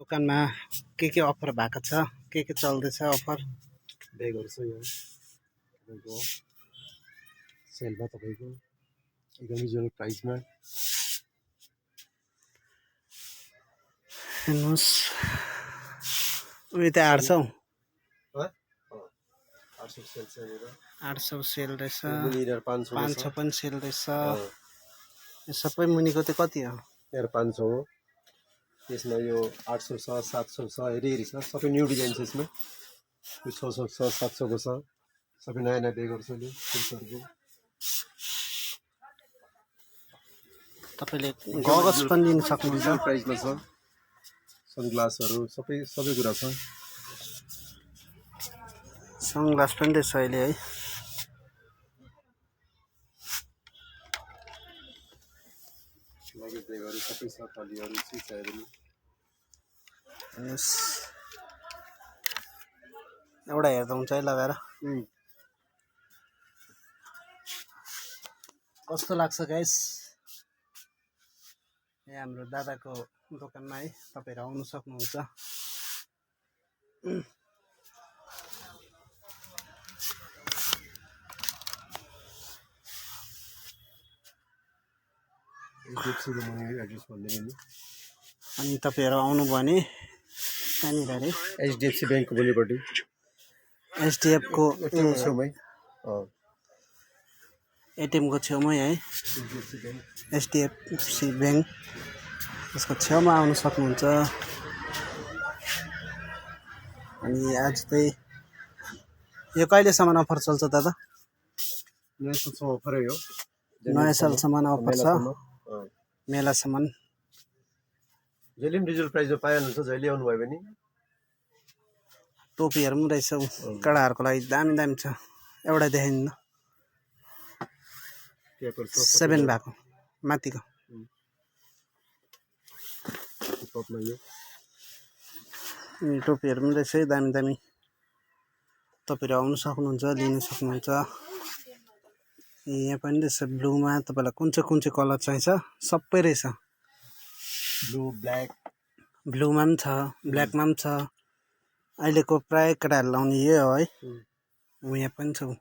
दोकानमा के अफर भएको छ, के चल्दैछ अफर? ब्यागहरु छ यहाँ तपाईको सेलमा तपाईको एकदम रिजनेबल प्राइसमा हेर्नुस्। उयो त 800 800 सेल छ यहाँनिर 800 सेल रहेछ। मुनिर 500 पनि सेल रहेछ। यो सबै मुनिको चाहिँ कति हो? यहाँ 500 हो। त्यसमा यो 800 छ 700 छ हेरी छ सबै न्यू डिजाइन छ यसमा। यो 600 छ 700 को छ सबै नयाँ नयाँ ब्यागहरु छ नि पुरुषहरुको। तपाईले गगस पनि लिन सक्नुहुन्छ। प्राइसमा छ सनग्लासहरु सबै कुरा छ। सनग्लास पनि रहेछ अहिले है। लगेज ब्यागहरु सबै छ टलीहरु सिसाहरु। यस एउटा हेर्दा हुन्छ है लगाएर। कस्तो लाग्छ गाइस? यहाँ हाम्रो दादाको दोकानमा है तपाईहरु आउन सक्नुहुन्छ। अनि तपाईहरु आउनु भयो भने कहाँनिर रे? एचडीएफसी बैंकको बोलीपट्टि। एचडीएफ को छेउमै एटीएम को छेउमै है। एचडीएफसी बैंक यसको छेउमा आउन सक्नुहुन्छ। अनि आज चाहिँ यो कहिलेसम्म अफर चल्छ दादा? नयाँ सालसम्म अफरै हो। नयाँ सालसम्म अफर छ। मेलासम्म जहिले पनि डिजिटल प्राइसमा पाइहाल्नुहुन्छ जहिले आउनु भयो भने। टोपीहरु पनि रहेछ कडाहरुको लागि दामी दामी छ। एउटा देखाइदिनु न। 7 भएको माथिको टोपीहरु पनि रहेछ दामी दामी। तपाईहरु आउन सक्नुहुन्छ लिन सक्नुहुन्छ। यहाँ पनि रहेछ ब्लूमा। तपाईलाई कुन चाहिँ कलर चाहिन्छ सबै रहेछ। ब्लू ब्ल्याक ब्लूमा पनि छ ब्ल्याकमा पनि छ। अहिलेको प्राय केटाहरु लाउने यही हो है। यहाँ पनि छ।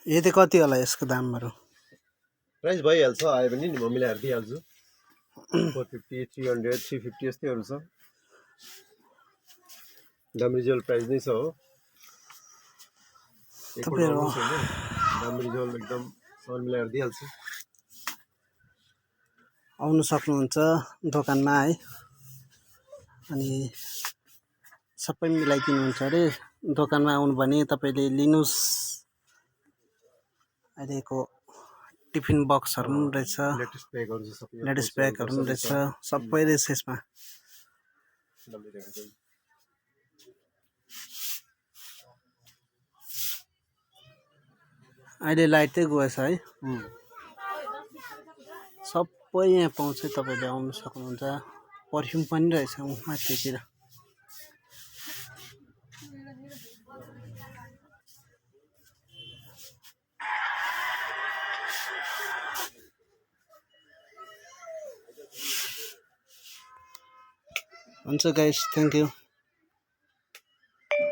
यो चाहिँ कति होला यसको दामहरु? प्राइस भइहाल्छ आयो भने नि म मिलाएर दिइहाल्छु। 450 300 350 यस्तैहरु छ। दाम रिजनेबल प्राइस नै छ हो। तपाईहरु दाम रिजनेबल एकदम सबै मिलाएर दिइहाल्छु। आउन सक्नुहुन्छ दोकानमा है। अनि सबै मिलाइदिनुहुन्छ अरे। दोकानमा आउनु भने तपाईले लिनुस्। अहिलेको टिफिन बक्सहरु पनि रहेछ। लेटेस्ट ब्यागहरु छ सबै। लेटेस्ट ब्यागहरु पनि रहेछ सबै रहेछ यसमा। अहिले लाइट चाहिँ गएछ है। सबै यहाँ पाउँछ तपाईले आउन सक्नुहुन्छ। परफ्युम पनि रहेछ माथितिर। हुन्छ गाइस थ्यांक यू।